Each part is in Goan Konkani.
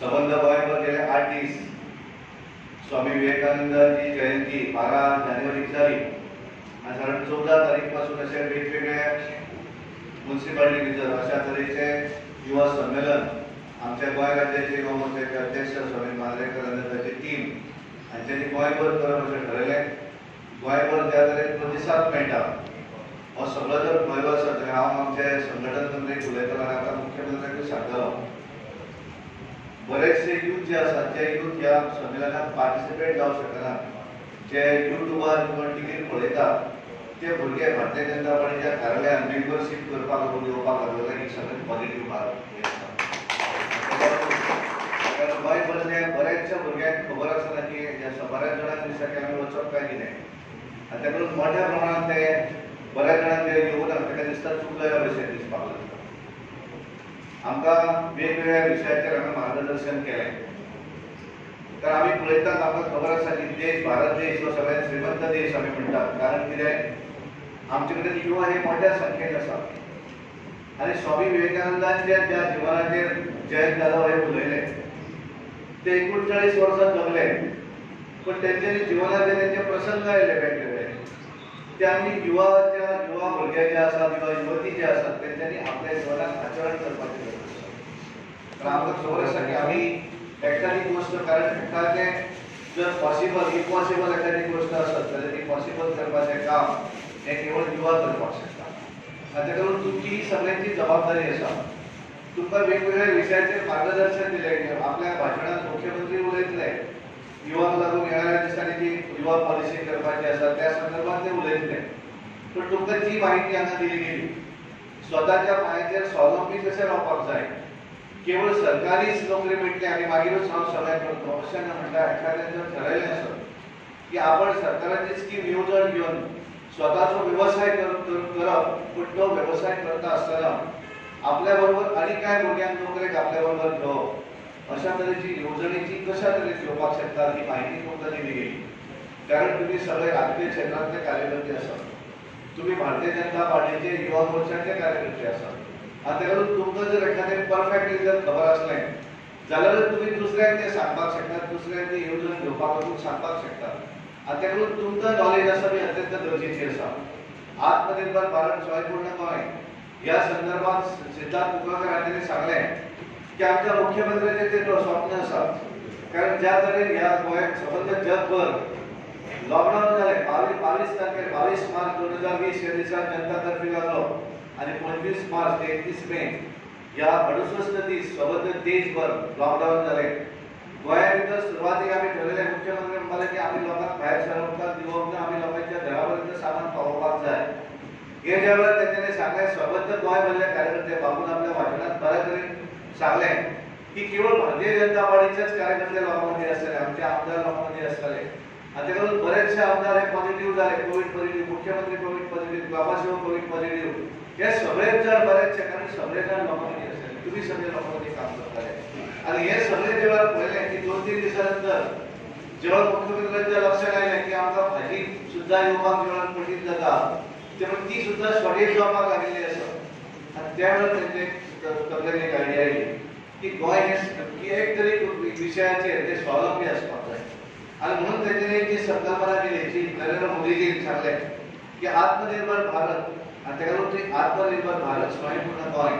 संबंद गोंयभर गेले 8 दीस स्वामी विवेकानंदाची जयंती 12 जानेवारीक जाली आनी सादारण 14 तारीख पासून अशे वेगवेगळ्या मुन्सिपालिटी भितर अशा तरेचे युवा संमेलन आमच्या गोंय राज्याचे युवा मोर्चाचे अध्यक्ष स्वामी मांद्रेकर आनी ताची टीम हांच्यांनी गोंयभर करप अशें ठरयलें. गोंयभर ज्या तरेन प्रतिसाद मेळटा, हो सगळो जर पळयलो आसत जाल्यार हांव आमचे संघटन मंत्रीक उलयतलो आनी आतां मुख्यमंत्र्याकूय सांगतलो, बरेचसे यूथ जे आसात, जे यूथ ह्या संमेलनात पार्टिसिपेट जावंक शकना, जे युट्यूबार किंवा टिवीर पळयतात, ते भुरगे भारतीय जनता पार्टीच्या कार्यालयात मेंबरशीप करपाक लागून येवपाक लागले. ही सगळ्यात पॉझिटिव्ह बाब आसा, कारण गोंयभरले बऱ्याचशा भुरग्यांक खबर आसना की बऱ्याच जाणांक दिसता की आमी वचप काय कितें आनी ताका लागून मोठ्या प्रमाणात ते बऱ्याच जाणांक ते येवना. ताका दिसता चुकले भशेन दिसपाक लागता. आमकां वेगवेगळ्या विशयाचेर आमी मार्गदर्शन केलें. तर आमी पळयतात, आमकां खबर आसा की देश, भारत देश हो सगळ्यात श्रीमंत देश आमी म्हणटात. कारण कितें? आमचे कडेन युवा हे मोठ्या संख्येन आसा आनी स्वामी विवेकानंदांच्या ज्या जिवनाचेर जयंत जाधव हे उलयले, ते 39 वर्सां जगले, पण तेंच्यांनी जिवनाचे तेंचे प्रसंग आयले वेगवेगळे, ते आमी युवाच्या, युवा भुरगे जे आसात, युवा युवती जे आसात, तेंच्यांनी आपल्या जिवनात आचरण करपाची गरज आसा. कारण आमकां खबर आसा की आमी एखादी गोश्ट, कारण एखादें जर पॉसिबल, इम्पॉसिबल एखादी गोश्ट आसत जाल्यार ती पॉसिबल करपाचें काम हें केवळ युवा करपाक शकता. आनी ताका लागून तुमची ही सगळ्यांची जबाबदारी आसा. तुमकां वेगवेगळ्या विशयाचेर मार्गदर्शन दिलें. आपल्या भाशणांत मुख्यमंत्री उलयतले, युवांक लागून येणाऱ्या दिसांनी जी युवा पॉलिसी करपाची आसा त्या संदर्भात ते उलयतले. पण तुमकां जी माहिती हांगा दिली गेली, स्वताच्या पांयाचेर स्वावलंबी कशें रावपाक जाय, केवळ सरकारीच नोकरी मेळटली आनी मागीरूच हांव सगळें करतलो अशें ना म्हणटा, एखाद्यान जर ठरयलें आसत की आपण सरकाराची स्कीम येवजण घेवन स्वताचो वेवसाय करप, पूण तो वेवसाय करता आसतना आपल्या बरोबर आनी कांय भुरग्यांक नोकरेक आपल्या बरोबर घेवप, अशा तरेची येवजणेची कशा तरेन घेवपाक शकता, ही माहिती तुमकां दिली गेली. कारण तुम्ही सगळे राजकीय क्षेत्रांतले कार्यकर्ते आसात, तुम्ही भारतीय जनता पार्टीचे युवा मोर्चाचे कार्यकर्ते आसात आनी ताका लागून तुमकां जर एखादें परफेक्टली जर खबर आसलें जाल्यारच तुमी दुसऱ्यांक तें सांगपाक शकतात, दुसऱ्यांक ती येवजण घेवपाक लागून सांगपाक शकतात. आनी ताका लागून तुमकां नॉलेज आसप ही अत्यंत गरजेची आसा. आत्मनिर्भर भारत, स्वयंपूर्ण गोंय ह्या संदर्भात सिद्धार्थ कुंकळकर हांणी सांगलें की आमच्या मुख्यमंत्र्याचें ते स्वप्न आसा. कारण ज्या तरेन ह्या गोंयांत, सबंद जगभर लॉकडाऊन जालें, 22 तारखेर, 22 मार्च 2020 ह्या दिसा जनता कर्फ्यू लागलो आनी 25 मार्च ते 31 मे ह्या 68 दीस सबंद देशभर लॉकडाऊन जालें. गोंया भितर सुरवातीक आमी ठरयलें, मुख्यमंत्री म्हणपाले की आमी लोकांक भायर सरपाक दिवप ना, आमी लोकांच्या घरा पर्यंत सामान पावोवपाक जाय. हे ज्या वेळार तेंच्यांनी सांगलें, सबंद गोंय भरले कार्यकर्ते, बाबून आपल्या भाशणात बऱ्या तरेन सांगलें की केवळ भारतीय जनता पार्टीचेच कार्यकर्ते लोकांमध्ये आसतले, आमचे आमदार लोकांमध्ये आसतले आनी ताका लागून बरेचशे आमदार हे पॉझिटिव्ह जाले, कोवीड पॉझिटिव्ह, मुख्यमंत्री Covid positive, Babasaheb Covid positive, हे सगळेच जण बरेचशे, कारण सगळे जण लोकांमध्ये आसतले. तुम्ही सगळे लोकांमध्ये काम करताले आणि हे सगळे जेव्हा पळयलें की 2-3 दिसानंतर जेव्हा मुख्यमंत्र्यांच्या लक्षात आयलें की आमकां भाजी सुद्दां येवपाक जेव्हा कठीण जाता, तेव्हा ती सुद्दां शॉर्टेज जावपाक लागिल्ली आसा आनी त्या वेळार तेंचे तकलेन एक आयडिया आयली की गोंय हे की एक तरी विशयाचेर ते स्वावलंबी आसपाक जाय. आनी म्हणून तेंच्यांनी जी संकल्पना केली, जी नरेंद्र मोदीजीन सांगलें की आत्मनिर्भर भारत, आनी ताका लागून ती आत्मनिर्भर भारत, स्वयंपूर्ण गोंय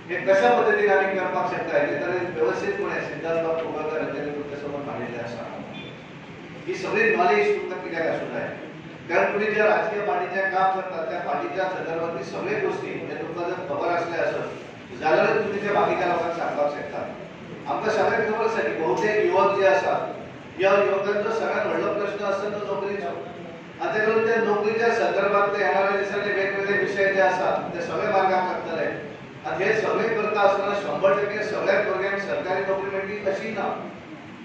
हे कशा पद्दतीन आमी करपाक शकता, हेजे तरेन व्यवस्थितपणे सिद्धार्थ बाब कुंकळकर हांच्यांनी तुमच्या समोर मांडिल्लें आसा. ही सगळी नॉलेज तुमकां कित्याक आसूं जाय? कारण तुमी ज्या राजकीय पार्टीचें काम करतात, त्या पार्टीच्या संदर्भातली सगळे गोष्टी हे तुमकां जर खबर आसले आसत जाल्यारच तुमी ते बाकीच्या लोकांक सांगपाक शकता. आमकां सगळ्यांक खबर आसा की बहुतेक युवक जे आसात, ह्या युवकांचो सगळ्यात व्हडलो प्रश्न आसता तो नोकरीचो. आनी ताका लागून त्या नोकरीच्या संदर्भात येणाऱ्या दिसांनी वेगवेगळे विशय जे आसात ते सगळे मार्गाक लागतले. आनी हे सगळे करता आसतना 100% सगळ्या भुरग्यांक सरकारी नोकरी मेळटली अशी ना,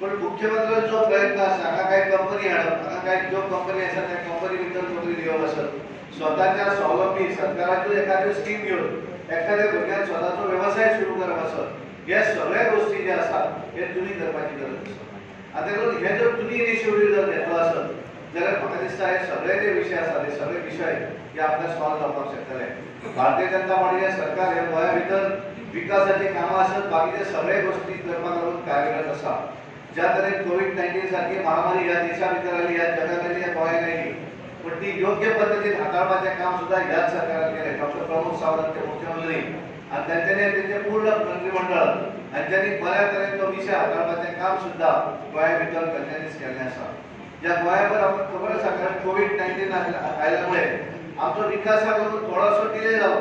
पण मुख्यमंत्र्यांचो प्रयत्न आसा हांगा काय कंपनी हाडप, हांगा काय ज्यो कंपनी आसा त्या कंपनी भितर नोकरी दिवप आसत, स्वताच्या स्वावलंबी, सरकाराच्यो एखाद्यो स्कीम घेवन एखाद्या भुरग्यान स्वताचो वेवसाय सुरू करप आसत, हे सगळ्या गोष्टी जे आसात हे तुमी करपाची गरज आसा. आनी ताका लागून हे जर तुमी इनिशिएटीव जर घेतलो आसत जाल्यार म्हाका दिसता हे सगळे जे विशय आसात, हे सगळे विशय हे आमकां सॉल्व जावपाक शकतले. भारतीय जनता पार्टीचें सरकार हे गोंया भितर विकासाची कामां आसत, बाकीचे सगळे गोष्टी करपाक लागून कार्यरत आसा. ज्या तरेन कोवीड-19 सारखी महामारी ह्या देशा भितर आयली, ह्या जगात आयली, ह्या गोंयांत आयली, पूण ती योग्य पद्दतीन हाताळपाचें काम सुद्दां ह्याच सरकारान केलें. डॉक्टर प्रमोद सावंत ते मुख्यमंत्री आनी तांच्यांनी तेंचें पूर्ण मंत्रीमंडळ हांच्यांनी बऱ्या तरेन तो विशय हाताळपाचें काम सुद्दां गोंया भितर तांच्यांनीच केल्लें आसा. ज्या गोंयाभर आमकां खबर आसा, कारण कोवीड-19 आयल्या मुळे आमचो विकासाक लागून थोडोसो डिले जालो,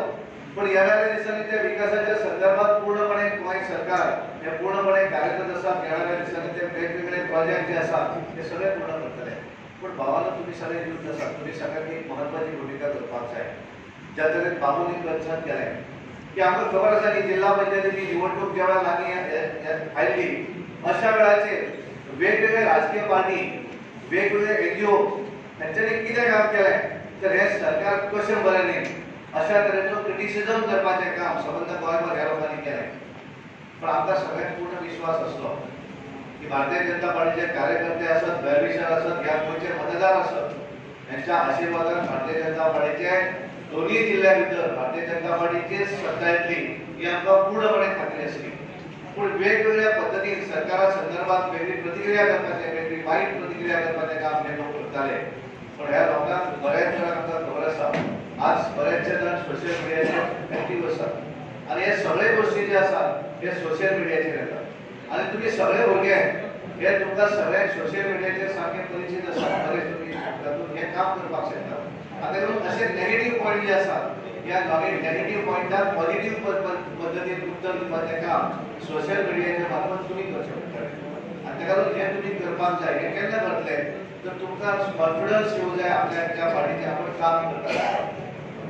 पण येणाऱ्या दिसांनी त्या विकासाच्या संदर्भात पूर्णपणे गोंय सरकार हे पूर्णपणे कार्यरत आसा. येणाऱ्या दिसांनी ते वेगवेगळे प्रोजेक्ट जे आसा ते सगळे पूर्ण करतले. पूण भावांनो, तुमी सगळे यूथ आसात, तुमी सगळ्यांनी एक महत्वाची भुमिका करपाक जाय. ज्या तरेन बाबूंनी कन्सर्न केलें की आमकां खबर आसा की जिल्हा पंचायतीची निवडणूक जेव्हा लागीं आयली, अशा वेळाचेर वेगवेगळे राजकीय पार्टी, वेगवेगळे एनजीओ हांच्यांनी कितें काम केलें तर हें सरकार कशें बरें न्ही अशा तरेचो क्रिटिसिजम करपाचें काम सबंद गोंयभर ह्या लोकांनी केलें. पण आमकां सगळ्यांक पूर्ण विश्वास आसलो की भारतीय जनता पार्टीचे कार्यकर्ते आसत, वेलविशर आसत, ह्या गोंयचे मतदार आसत, यांच्या आशीर्वादान भारतीय जनता पार्टीचे दोन्ही जिल्ह्या भितर भारतीय जनता पार्टीचीच सत्ता येतली ही आमकां पूर्णपणे खात्री आसली. पूण वेगवेगळ्या पद्दतीन सरकारा संदर्भात वेगळी प्रतिक्रिया करपाचें, वेगळी वायट प्रतिक्रिया करपाचें काम हे लोक करताले. पण ह्या लोकांक, बऱ्याच जाणांक आमकां खबर आसा, आज बरेचशे जाण सोशल मिडियाचेर एक्टीव आसात आनी हे सगळे गोश्टी जे आसात हे सोशल मिडियाचेर येतात. आनी तुमी सगळे भुरगे हे तुमकां सगळ्यांक सोशल मिडियाचेर सामके परिचीत आसात, बरे तुमी तातूंत हें काम करपाक शकता. आनी तातूंत अशे नेगेटीव पॉयंट जे आसात, ह्या नेगेटीव पॉयंटाक पॉझिटीव पद्दतीन उत्तर दिवपाचें काम सोशल मिडियाच्या मार्फत तुमी करचें पडटलें. आनी ताका लागून हें तुमी करपाक जाय. हें केन्ना करतले तर तुमकां कॉन्फिडन्स येवंक जाय आपल्या ज्या पार्टीचें आपण काम करता.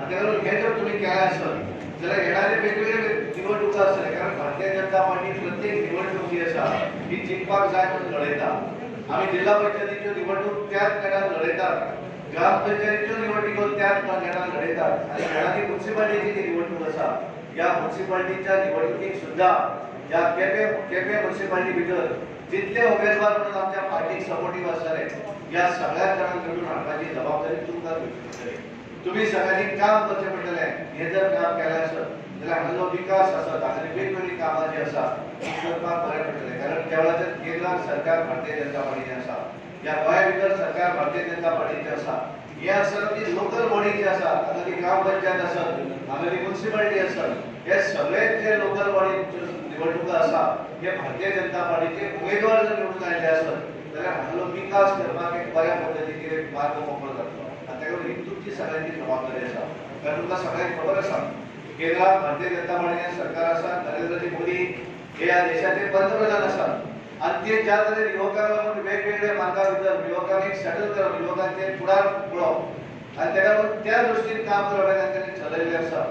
आनी ताका लागून हें जर तुमी केलें आसत जाल्यार येणारे वेगवेगळे निवडणुका आसतले, कारण भारतीय जनता पार्टी प्रत्येक निवडणूक जी आसा ही जिखपाक जाय म्हणून लढयता. आमी जिल्हा पंचायतीच्यो निवडणूक त्याच नेटान लढयतात, ग्रामपंचायतीच्यो निवडणुको त्याच नेटान लढयतात आनी येणारी मुन्सिपालिटीची जी निवडणूक आसा, ह्या मुन्सिपालिटीच्या निवडणुकीक सुद्दां ह्या केपें केपें मुन्सिपालिटी भितर जितले उमेदवार म्हणून आमच्या पार्टीक सपोर्टीव आसतले, ह्या सगळ्या जाणांक निवडून हाडपाची जबाबदारी तुमकां घेवची पडटली. तुमी सगळ्यांनी काम करचें पडटलें. हें जर काम केलें आसत जाल्यार हांगा जो विकास आसत, हांगा वेगवेगळीं कामां जीं आसा ती करपाक बरें पडटलें. कारण त्या वेळाचेर केंद्रात सरकार भारतीय जनता पार्टीचें आसा, ह्या गोंया भितर सरकार भारतीय जनता पार्टीचें आसा. हें आसतना ती लोकल बॉडी जी आसा, हांगा ती ग्रामपंचायत आसत, हांगा ती मुन्सिपालिटी आसत, हे सगळे जे लोकल बॉडी निवडणुका आसा, हे भारतीय जनता पार्टीचे उमेदवार जर निवडून आयले आसत जाल्यार हांगलो विकास करपाक एक बऱ्या पद्दतीचेर एक मार्ग मोकळो जातलो. आनी ताका लागून ही तुमची सगळ्यांची जबाबदारी आसा. कारण तुमकां सगळ्यांक खबर आसा, केंद्रात भारतीय जनता पार्टीचें सरकार आसा, नरेंद्रजी मोदी हे ह्या देशाचे पंतप्रधान आसात आनी ते ज्या तरेन युवकांक लागून वेगवेगळ्या मार्गा भितर युवकांक एक सेटल करप, युवकांचे फुडार पळोवप आनी ताका लागून त्या दृश्टीन काम करप हें तांच्यांनी चलयल्लें आसा.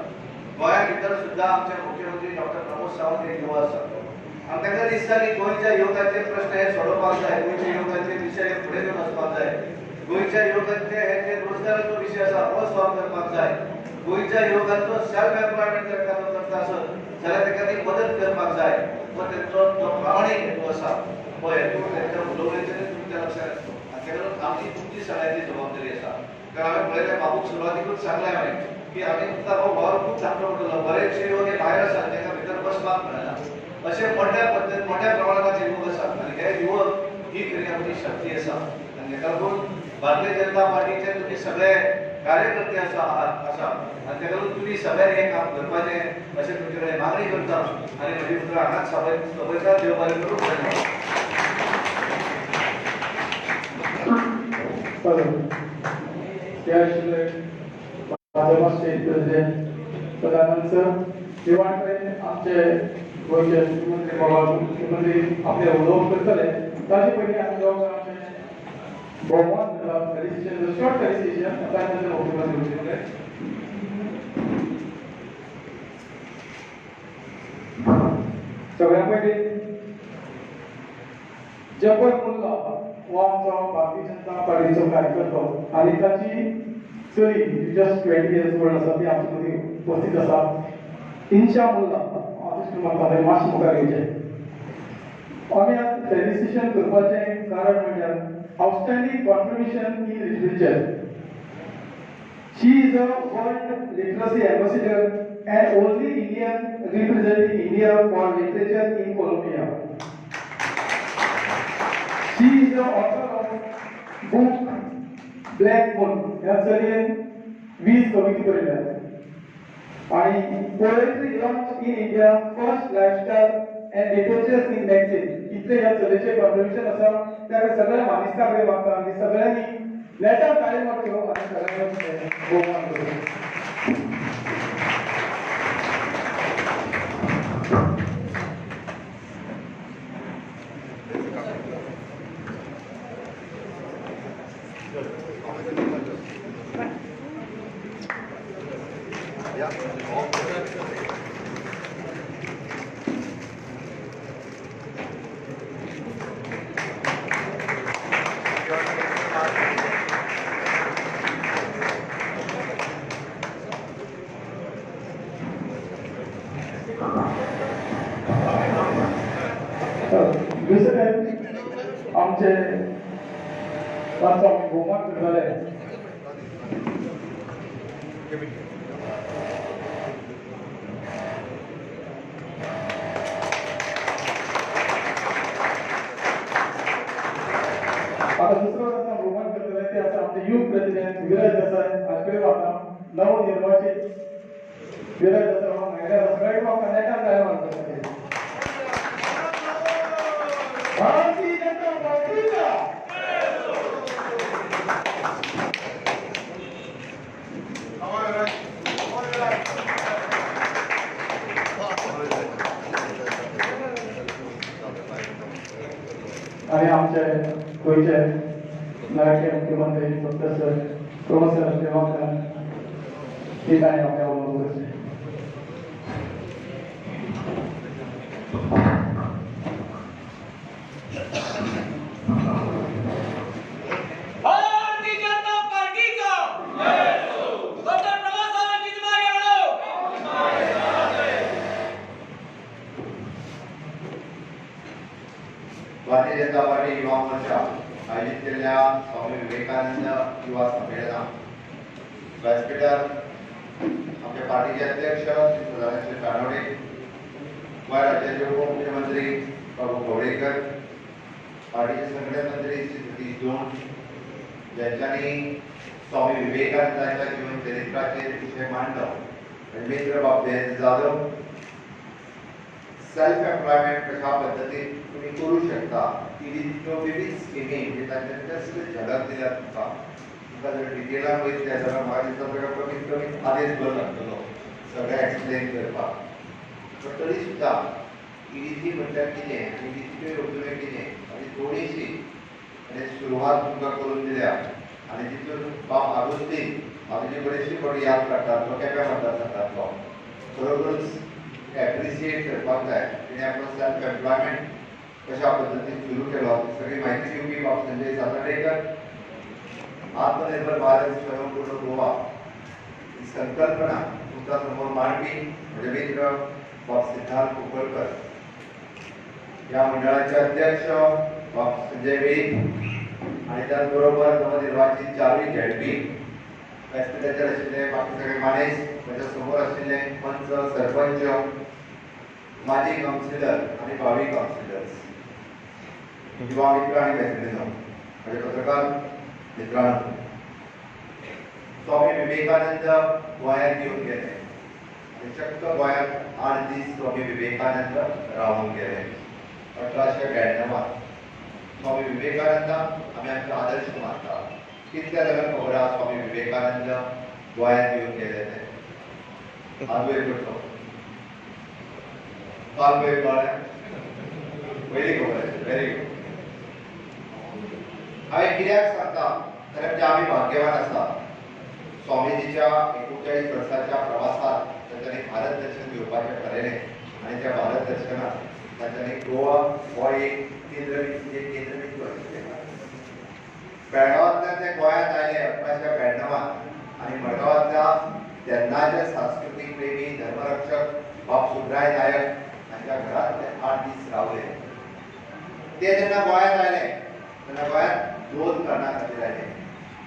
गोंया भितर सुद्दां आमचे मुख्यमंत्री डॉक्टर प्रमोद सावंत हे युवा आसात आनी तांकां दिसता की गोंयच्या युवकांचे प्रश्न हे सोडोवपाक जाय, गोंयच्या युवकांचे विशय हे फुडें घेवन वचपाक जाय, गोंयच्या युवकांचे हे जे रोजगाराचो विशय आसा हो सॉल्व करपाक जाय, गोंयच्या युवकांचो सेल्फ एम्प्लॉयमेंट जर एखादो करता आसत जाल्यार ताका ती मदत करपाक जाय. हो तेंचो जो प्रामाणीक हेतू आसा, हो हेतू तेंच्या उलोवण्याचेर तुमच्या लक्षात येतलो. आनी ताका लागून आमची तुमची सगळ्यांची जबाबदारी आसा. कारण हांवें पळयलें, बाबूक सुरवातीकूच सांगलें हांवें की आमी तुमकां हो वावर खूब धाकटो पडटलो. बरेचशे युवक हे भायर आसात, तांकां भितर बसपाक मेळना. असे मोठ्या पद्दत मोठ्या प्रमाणात युवक आसात आनी हे युवक ही खरी आमची शक्ती आसा. आनी ताका लागून भारतीय जनता पार्टीचे तुमी सगळे कार्यकर्ते आसा आहात आसा आनी ताका लागून तुमी सगळ्यांनी हें काम करपाचें अशें तुमचे कडेन मागणी करता आनी म्हजी उतरां हांगाच सोंपयता. देव बरें करूं. धन्यवाद. हॅलो. ते आशिल्ले BJP state president Sadanand sir. निवाण कडेन आमचे गोंयचे मुख्यमंत्री, बाबा मुख्यमंत्री आपले उलोवप करतले. ताचे पयलीं आमी दोग आमचे भोवमान फेलिसिटेशन, शॉर्ट फेलिसिटेशन. ताचे नंतर मुख्यमंत्री उलयतले. सगळ्या पयलीं जबर मुल्ला हो आमचो भारतीय जनता पार्टीचो कार्यकर्तो आनी ताची चली जस्ट 20 इयर्स ओल्ड आसा, ती आमचे मदीं उपस्थित आसा, इन्शा मुल्ला. हांव तशें म्हणटा, मातशें मुखार येवचें. आमी आज फेलिसिटेशन करपाचें कारण म्हणल्यार outstanding contribution in literature. She is a world literacy ambassador. and only Indian representing India for literature in Colombia. She is the author of book Black Moon. ह्या चलयेन 20 कविता बरयल्यात आणि poetry launch in India first lifestyle and literature in magazine. इतले ह्या चलयेचें कॉन्ट्रिब्युशन आसा. त्या सगळ्या मानिस्ता कडेन मागता आनी सगळ्यांनी नेटान ताळी मारच्यो आनी सगळ्यांनी भोवमान करचो. दुसरे आमचे तांचो आमी भोवमान करतले. आता दुसरो तांचो भोवमान करतले ते आसा आमचे युथ प्रेसिडेंट विराज देसाय. हाचे कडेन म्हाका नवनिर्वाचित विराज देसाय महिला सगळे म्हाका नेटान जाय मारता. भारतीय जनता पार्टीचा. आणि आमचे गोंयचे लाडके मुख्यमंत्री डॉक्टर सर प्रमोद सर तेव्हा ते ताणें आपल्या उलोवप करचें. भारतीय जनता पार्टीचा डॉक्टर प्रमोद सावंत जी तुम्हारे आगे बढ़ो. भारतीय जनता पार्टी युवा मोर्चा आयोजित केलेल्या स्वामी विवेकानंद युवा संमेलनात व्यासपीठार आमच्या पार्टीचे अध्यक्ष श्री सदानंद तानवडे, गोंय राज्याचे उपमुख्यमंत्री बाबू कवळेकर, पार्टीचे संघटन मंत्री श्री सतीश दोंड, ज्यांच्यानी स्वामी विवेकानंदांच्या जीवन चरित्राचेर विशय मांडलो, मित्र बाब जयंत जाधव, सेल्फ एम्प्लॉयमेंट कशा पद्दतीन तुमी करूं शकता ईडीच्यो विविध स्किमी म्हणजे तांचे जस्ट झलक दिल्या तुमकां. तुमकां जर डिटेलान वयतले जाल्यार म्हाका दिसता सगळ्या कमीत कमी आदेश बरो लागतलो सगळें एक्सप्लेन करपाक. पण तरी सुद्दां ईडीसी म्हटल्यार कितें आनी ईडीसीच्यो येवजण्यो कितें आनी थोडीशी आनी सुरवात तुमकां करून दिल्या. आनी तितून बाब आगुस्तीन हांव तुजी बरीचशी फावटी याद काडटा, तो केप्यां मतदारसंघांतलो, खरोखरूच एप्रिशिएट करपाक जाय. तिणें आपलो सेल्फ एम्प्लॉयमेंट कशा पद्दतीन सुरू केलो सगळी म्हायती दिवपी बाब संजय सातर्डेकर, आत्मनिर्भर भारत स्वयंपूर्ण गोवा ही संकल्पना तुमच्या समोर मांडपी म्हजे मित्र बाब सिद्धार्थ कुंकळकर, या मंडळाचे अध्यक्ष बाब संजय वेळीप आणि त्याचबरोबर नवनिर्वाचित चारूय झेडपी व्यासपीठाचेर आशिल्ले बाकी सगळे मानेस्त, म्हज्या समोर आशिल्ले पंच, सरपंच, माजी कावन्सिलर आणि भावी कावन्सिलर्स, युवा मित्र आणि मैत्रिणींनो, माझे पत्रकार मित्रांनो, स्वामी विवेकानंद गोंयांत येवन गेले आनी चक्क गोंयांत 8 दीस स्वामी विवेकानंद रावून गेले 1892. स्वामी विवेकानंद आमी आमचो आदर्श मानता. कितल्या जाणांक खबर आसा स्वामी विवेकानंद गोंयांत येवन गेले ते? हात वयर करचो. काल पयर कळ्ळें, पयली खबर आसा. Very good. हांवें कित्याक सांगता तर म्हणजे आमी भाग्यवान आसा. स्वामीजीच्या 39 वर्साच्या प्रवासात तांच्यांनी भारत दर्शन घेवपाचें ठरयलें आनी त्या भारत दर्शनात तांच्यांनी गोवा हो एक केंद्रबिंदू आशिल्लें. बेळगांवांतल्यान ते गोंयांत आयले 1892 आनी मडगांवांतल्या तेन्नाचे सांस्कृतीक प्रेमी धर्मरक्षक बाब सुब्राय नायक हांच्या घरांत ते 8 दीस रावले. ते जेन्ना गोंयांत आयले तेन्ना गोंयांत 2 कारणां खातीर आयले.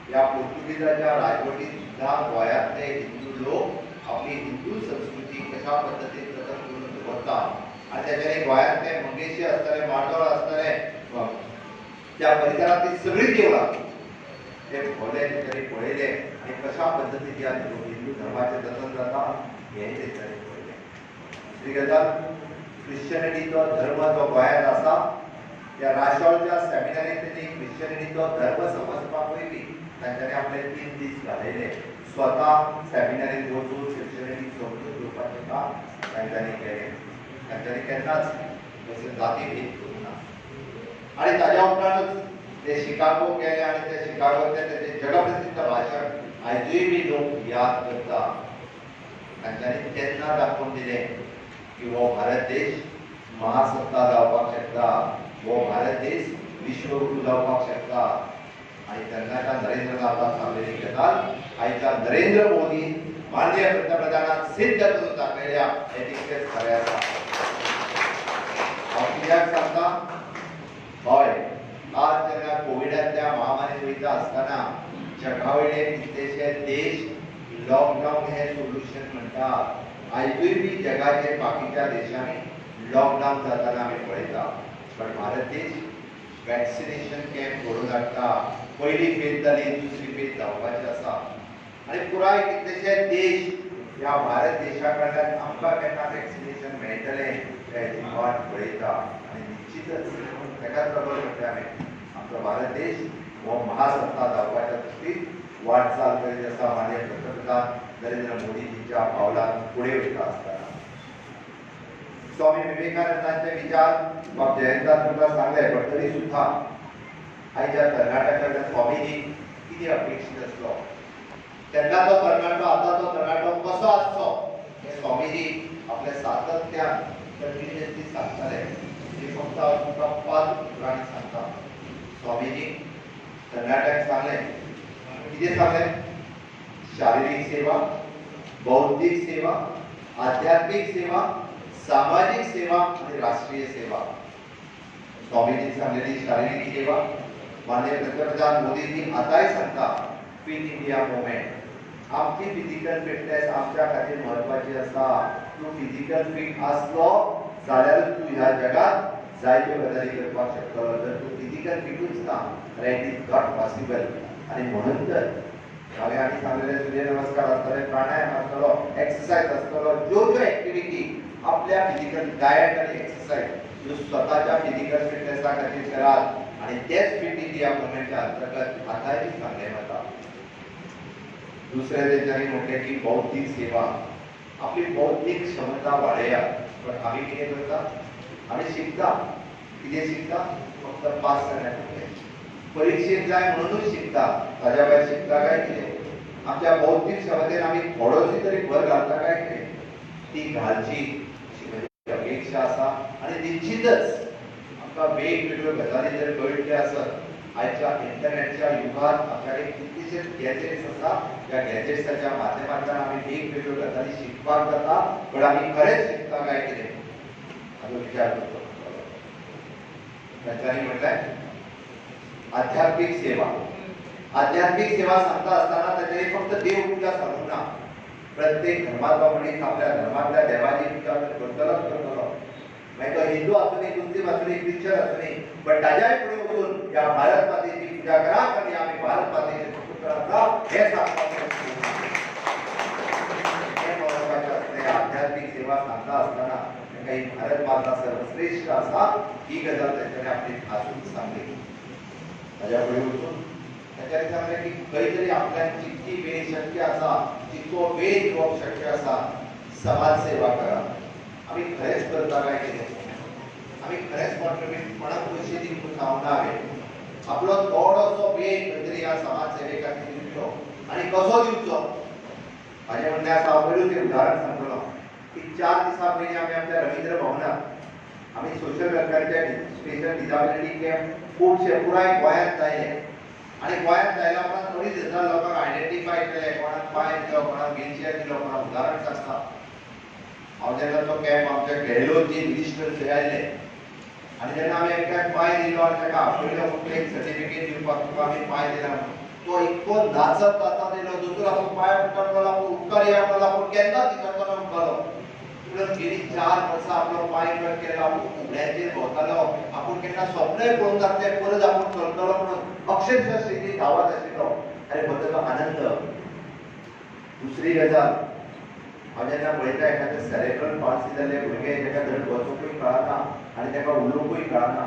ह्या पोर्तुगीजाच्या राजवटीत सुद्दां गोंयांतले हिंदू लोक आपली हिंदू संस्कृती कशा पद्दतीन जतन करून दवरता आनी तेच्यानी गोंयांतले मंगेशी आसतले, मार्दोळ आसतले, त्या परिसरांतली सगळीं देवळां ते भोवले, तेंच्यांनी पळयले आनी कशा पद्दतीन ह्या हिंदू धर्माचें जतन जाता हें तेंच्यांनी पळयलें. दुसरी गजाल, क्रिश्चनिटीचो धर्म जो गोंयांत आसा त्या राशोलच्या सेमिनारीत तेणी क्रिश्चनिटीचो धर्म समजपाकूय बी तांच्यांनी आपले 3 दीस घालयले. स्वता सेमिनारीत वचून क्रिश्चनिटी समजून घेवपाचें काम तांच्यांनी केलें. तांच्यांनी केन्नाच तशें जाती भेद करूंक ना. आनी ताज्या उपरांतूच ते शिकागो गेले आनी ते शिकागोंतलें तेजें जगप्रसिद्ध भाशण आयजूय बी लोक याद करता. तांच्यांनी तेन्ना दाखोवन दिलें की हो भारत देश महासत्ता जावपाक शकता, हो भारत देश विश्वगुरू जावपाक शकता. आनी तेन्नाच्या नरेंद्रनाथान सांगलेली गजाल आयच्या नरेंद्र मोदी माननीय पंतप्रधानान सिद्ध करून दाखयल्या हें तितकेंच खरें आसा. हांव कित्याक सांगता, हय, आज जेन्ना कोविडांतल्या महामारीत वयता आसतना जगा वयले कितलेशे देश लॉकडावन हें सोल्युशन म्हणटात. आयजूय बी जगाचे बाकीच्या देशांनी लॉकडावन जाताना आमी पळयता, पण भारत देश वॅक्सिनेशन कॅम्प घडोवन हाडटा. पयली फेज जाली, दुसरी फेज जावपाची आसा आनी पुराय कितलेशे देश ह्या भारत देशा कडल्यान आमकां केन्ना वॅक्सिनेशन मेळटलें हेची वाट पळयता. आनी निश्चितच ताकाच लागून म्हणटा आमी आमचो भारत देश हो महासत्ता जावपाच्या दृश्टीन वाटचाल करीत आसा. माननीय पंतप्रधान नरेंद्र मोदीजींच्या पावलान फुडें वयता आसतना स्वामी विवेकानंदांचे विचार बाब जयंतान तुमकां सांगले, पण तरी सुद्दां आयच्या तरणाट्या कडल्यान स्वामीजी कितें अपेक्षीत आसलो, तेन्ना तो तरणाटो, आतां तो तरणाटो कसो आसचो हें स्वामीजी आपल्या सातत्यान कंटिन्युअसली सांगताले. फक्त हांव तुमकां 5 उतरांनी सांगता. स्वामीजी तरणाट्यांक सांगलें, कितें सांगलें? शारिरीक सेवा, बौद्धिक सेवा, आध्यात्मिक सेवा, सामाजिक सेवा आनी राष्ट्रीय सेवा. स्वामीजी सांगलेली शारिरीक सेवा माननीय पंतप्रधान मोदीजी आतांय सांगता, फिट इंडिया मुवमेंट. आमची फिजिकल फिटनेस आमच्या खातीर म्हत्वाची आसा. तूं फिजिकल फिट आसलो जाल्यारूच तूं ह्या जगात जायत्यो गजाली करपाक शकतलो. जर तूं फिजिकल फिटूच ना जाल्यार it is not possible. आनी म्हणून तर हांवें आनी सांगलेलें, सूर्य नमस्कार आसतले, प्राणायाम आसतलो, एक्सरसायज आसतलो, ज्यो ज्यो एक्टिविटी आपल्या फिजिकल डायट आनी एक्सरसायज ह्यो स्वताच्या फिजिकल फिटनेसा खातीर करात. आनी तेच फिट इंडिया मुवमेंटच्या अंतर्गत आतांय बी सांगलें वता. दुसरें तेंच्यांनी म्हटलें की बौद्धिक सेवा, आपली बौद्धिक क्षमता वाडयात. पण आमी कितें करता, आमी शिकता. कितें शिकता? फक्त पास जाण्यापुरतें, परिक्षेक जाय म्हणूनच शिकता. ताज्या भायर शिकता काय कितें? आमच्या बौद्धिक क्षमतेन आमी थोडोशी तरी भर घालता काय कितें? ती घालची अशी म्हजी अपेक्षा आसा. आनी निश्चितच आमकां वेगवेगळ्यो गजाली जर कळटल्यो आसत, आयच्या इंटरनॅटच्या युगांत आमच्या कडेन कितलेशेच गॅजेट्स आसा, त्या गॅजेट्साच्या माध्यमांतल्यान आमी वेगवेगळ्यो गजाली शिकपाक जाता. पण आमी खरेंच शिकता काय कितें हाचो विचार करचो पडटलो. तांच्यांनी म्हटलें आध्यात्मिक सेवा. आध्यात्मिक सेवा सांगता आसतना तांच्यांनी फक्त देव पुजा सांगूंक ना. प्रत्येक धर्मांतलो मनीस आपल्या धर्मांतल्या देवाची पुजा करतलोच करतलो. मागीर तो हिंदू आसूं न्ही, मुस्लीम आसूं न्ही, क्रिश्चन आसूं न्ही, पण ताज्याय फुडें वचून ह्या भारत मातेची पुजा करात आनी आमी भारत मातेचे पुत्र आसा हें सांगपाक हें म्हत्वाचें आसलें. आध्यात्मिक सेवा सांगता आसतना तांकां ही भारत माता सर्वश्रेश्ठ आसा ही गजाल तांच्यांनी आपली ठासून सांगली. ताज्या फुडें वचून तांच्यांनी सांगलें की खंय तरी आपल्याक जितकी वेळ शक्य आसा, जितको वेळ दिवप शक्य आसा, समाज सेवा करा. आमी खरेंच करता काय कितें? आमी खरेंच कॉन्ट्रिब्यूट कोणाक पयशे दी म्हणून सांगूंक ना हांवें. आपलो थोडोसो वेळ खंय तरी ह्या समाज सेवे खातीर दिवचो. आनी कसो दिवचो म्हाजें म्हणणें आसा, हांव पयलूच एक उदाहरण सांगतलो की 4 दिसां पयलीं आमी आमच्या रवींद्र भवनात आमी सोशल वेलफेअरचे स्पेशल डिजाबिलिटी कॅम्प खुबशे पुराय गोंयांत जायले. आनी गोंयांत जायल्या उपरांत अडीच हजार लोकांक आयडेंटिफाय केले, कोणाक पांय दिलो, कोणाक व्हीलचेअर दिलो. कोणाक उदाहरण सांगता, हांव जेन्ना तो कॅम्प आमच्या गेहलोतजी मिनिस्टर थंय आयले आनी जेन्ना आमी एकट्याक पांय दिलो आनी ताका आपयलो फक्त एक सर्टिफिकेट दिवपाक, तुका आमी पांय दिला म्हणून. तो इतको नाचत नाचत येयलो. दोतोर आपूण पांय पडटा म्हणलो, आपूण उपकार या म्हणलो, आपूण केन्नाच विसरचो ना म्हणपालो. पूण गेली 4 वर्सां आपलो पांय कट केलो, आपूण उगड्यांचेर भोंवतालो, आपूण केन्ना स्वप्नय पळोवंक नासलें परत आपूण चलतलो म्हणून, अक्षरशः स्टेजीर धांवत आशिल्लो. आनी हो ताचो आनंद. दुसरी गजाल, हांव जेन्ना पळयता एखादें सेरेब्रल पाल्सी जाल्ले भुरगे, जेका धड बसूंकूय कळना आनी ताका उलोवंकूय कळना,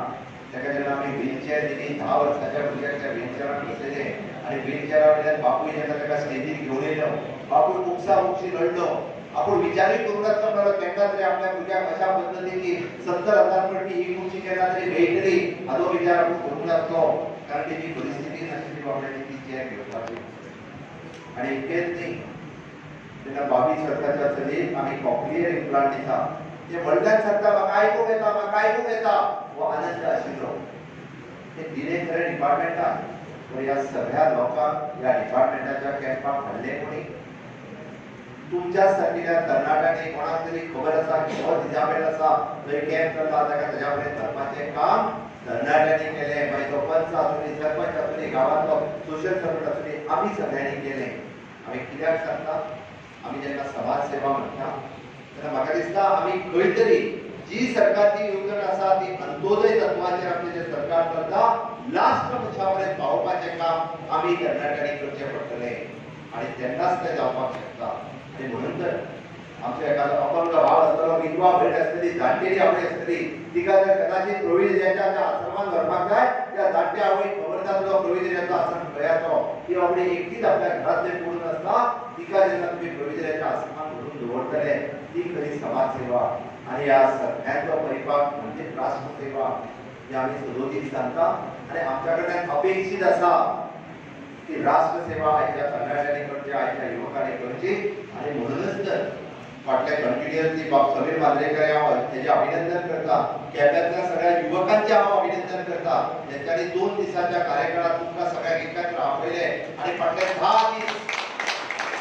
ताका जेन्ना आमी व्हीलचेअर दिली, 10 वर्साच्या भुरग्याक त्या व्हीलचेअरान बसयलें आनी व्हीलचेअरा वयल्यान बापूय जेन्ना ताका स्टेजीर घेवन येयलो, बापूय खुबसा खुबशी रडलो. आपूण विचारूय करूंक नासलो म्हणलो केन्ना तरी आपल्या भुरग्याक अशा पद्दतीची 70,000 पडटी ही खुर्ची केन्ना तरी मेळटली हाचो विचार आपूण करूंक नासलो, कारण तेजी परिस्थिती नाशिल्ली बाबड्याची ती चेअर घेवपाची. आनी इतकेंच न्ही, तेन्ना 22 वर्साच्या चलयेक आमी कॉक्लियर इम्प्लांट दिता, ते व्हडल्यान सांगता म्हाका आयकूंक येता, म्हाका आयकूंक येता, हो आनंद आशिल्लो. ते दिलें खरें डिपार्टमेंटान, पूण ह्या सगळ्या लोकांक ह्या डिपार्टमेंटाच्या कॅम्पाक हाडले कोणी? तुमच्या सारकिल्या तरणाट्यांनी कोणाक तरी खबर आसा की हो डिजाबेल आसा, थंय कॅम्प चल्ला, ताका ताज्या कडेन व्हरपाचें काम तरणाट्यांनी केलें. मागीर तो पंच आसूं, सरपंच आसूं, गांवांतलो सोशल सर्वंट आसूं, आमी सगळ्यांनी केलें. आमी कित्याक सांगता, आमी जेन्ना समाज सेवा म्हणटा तेन्ना म्हाका दिसता आमी खंय तरी जी सरकारची येवजण आसा ती अंत्योदय तत्वाचेर आपलें जें सरकार चलता, लास्ट मनशा पर्यंत पावोवपाचें काम आमी तरणाट्यांनी करचें पडटलें आनी तेन्नाच तें जावपाक शकता. आनी म्हणून तर आमचो एखादो अपंग भाव आसतलो, विधवा भयण आसतली, जाणटेली आवय आसतली, तिका जर कदाचित प्रवीण त्या आश्रमात व्हरपाक जाय, त्या जाणट्या आवयक खबर जातलो प्रवीण आश्रम खंय आसा, ती बाबडी एकटीच आपल्या घरांतले पडून आसता, तिका जेन्ना तुमी प्रवीण आश्रमात व्हरून दवरतले, ती खरी समाज सेवा. आनी ह्या सगळ्यांचो परिपाक म्हणजे राष्ट्रसेवा ही आमी सदोदीत सांगता. आनी आमच्या कडल्यान अपेक्षीत आसा की राष्ट्रसेवा आयच्या तरणाट्यांनी करची, आयच्या युवकांनी करची. आनी म्हणूनच तर फाटल्या कंटिन्युअसली बाब समीर मांद्रेकर हांव तेजें अभिनंदन करता, केप्यांतल्या सगळ्या युवकांचें हांव अभिनंदन करता, ज्यांच्यानी 2 दिसांच्या कार्यकाळात तुमकां सगळ्यांक एकत्र आपयले आनी फाटले 10 दीस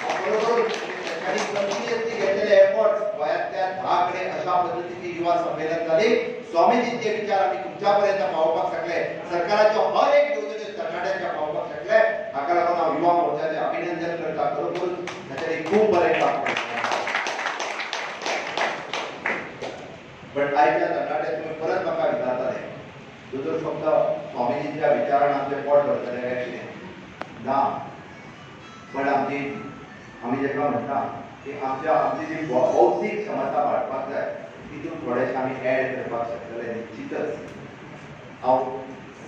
बरोबर त्यांच्यानी कंटिन्युअसली घेतलेले एफर्ट्स गोंयांतल्या 10 कडेन अशा पद्दतीची युवा संमेलन जाली. स्वामीजींचे विचार आमी तुमच्या पर्यंत पावोवपाक शकले, सरकाराच्यो हर एक येवजण्यो तरणाट्यांच्या पावोवपाक शकले. हाका लागून हांव युवा मोर्चाचें अभिनंदन करता. खरोखरूच तांच्यांनी खूब बरें काम केलें. बट आयच्या तरणाटे तुमी परत म्हाका विचारताले, दोतोर फक्त स्वामीजींच्या विचारान आमचें पोट भरतलें काय कितें? ना, पण आमची आमी जेका म्हणटा की आमची जी बौद्धीक क्षमता वाडपाक जाय, तितून थोडेशें आमी एड करपाक शकतले निश्चितच. हांव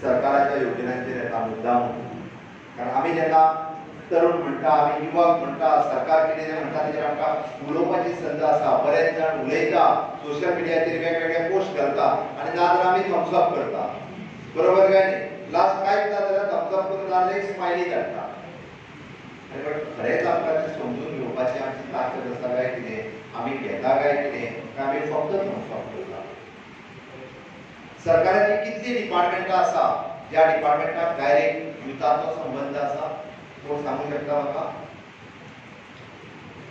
सरकाराच्या योजनांचेर येता मुद्दाम, कारण आमी जेन्ना तरुण म्हणटा, आमी युवक म्हणटा, सरकार कितें जें म्हणटा तेजेर आमकां उलोवपाची संद आसा. बरेच जाण उलयता, सोशल मिडियाचेर वेगवेगळे पोस्ट घालता आनी नाजाल्यार आमी थम्सअप करता, बरोबर काय न्ही? लास्ट कांयच ना जाल्यार थम्सअप करून नाजाल्यार एक स्मायली धाडटा. आनी बट खरेंच आमकां तें समजून घेवपाची आमची ताकद आसा काय कितें, आमी घेता काय कितें, काय आमी फक्त थम्सअप करता? सरकाराची कितलीं डिपार्टमेंटां आसा ज्या डिपार्टमेंटाक डायरेक्ट युथाचो संबंद आसा, कोण सांगू शकता म्हाका?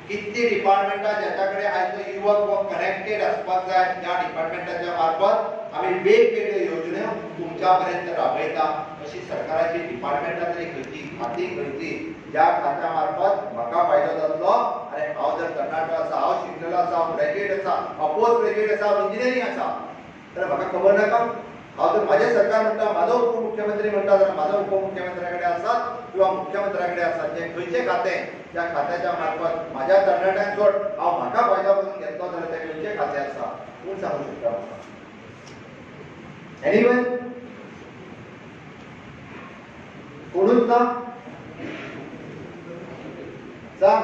कितलीं डिपार्टमेंटां ज्याच्या कडेन आयचो युवक हो कनेक्टेड आसपाक जाय, ज्या डिपार्टमेंटाच्या मार्फत आमी वेगवेगळ्यो योजण्यो तुमच्या पर्यंत राबयता, अशी सरकाराची डिपार्टमेंटां तरी खंयची, खातीं खंयची ज्या खात्या मार्फत म्हाका फायदो जातलो? आनी हांव जर तरणाटो आसा, हांव शिकलेलो आसा, हांव ग्रॅज्युएट आसा, हांव पोस्ट ग्रॅज्युएट आसा, हांव इंजिनियरींग आसा, तर म्हाका खबर नाका? हांव जर म्हाजें सरकार म्हणटा, म्हाजो उपमुख्यमंत्री म्हणटा, जाल्यार म्हाजो उपमुख्यमंत्र्या कडेन आसा किंवा मुख्यमंत्र्या कडेन आसा जें खंयचें खातें, ज्या खात्याच्या मार्फत म्हाज्या तरणाट्यांक सोड हांव म्हाका फायदो करून घेतलो जाल्यार तें खंयचें खातें आसा, कोण सांगू शकता म्हाका? एनिवन? कोणूच ना? सांग.